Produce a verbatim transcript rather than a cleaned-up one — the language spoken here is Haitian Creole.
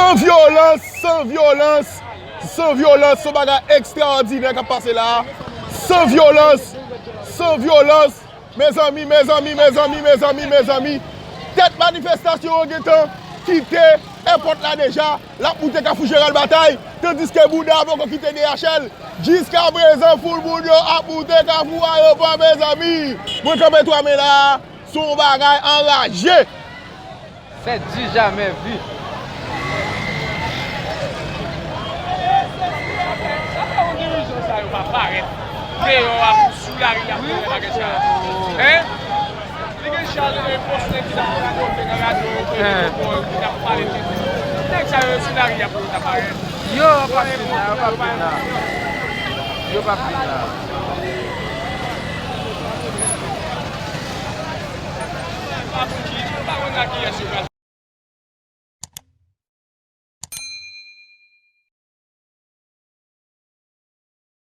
San vyolans, san vyolans, san vyolans, se yon bagay ekstraòdinè k ap pase la a. San vyolans, san vyolans. Mezanmi, mezanmi, mezanmi, mezanmi, mezanmi. Tèt manifestasyon an gentan kite èpòt la deja. L ap moute Kafou Jeneral Batay, tandiske bouda a poko kite D H L. Jiskaprezan, foul moun yo ap moute Kafou Ayewopò, mezanmi. Mwen kanpe twa men la a, se yon bagay anraje. C'est du jamais vu. Sa fè yon dirijan sa yo pa parèt deyò a, sou lari a, pou yo pa gen chaj. Hein? Li gen chaj, e, poste ki t ap nan radyo, te nan radyo, yo te nan pale, te di. Nèg sa yo sou lari a pou yo ta parèt. Yo p ap vin la, yo p ap vin la. Yo p ap vin la. Pa konn ki, pa konn nan kiyès yo pral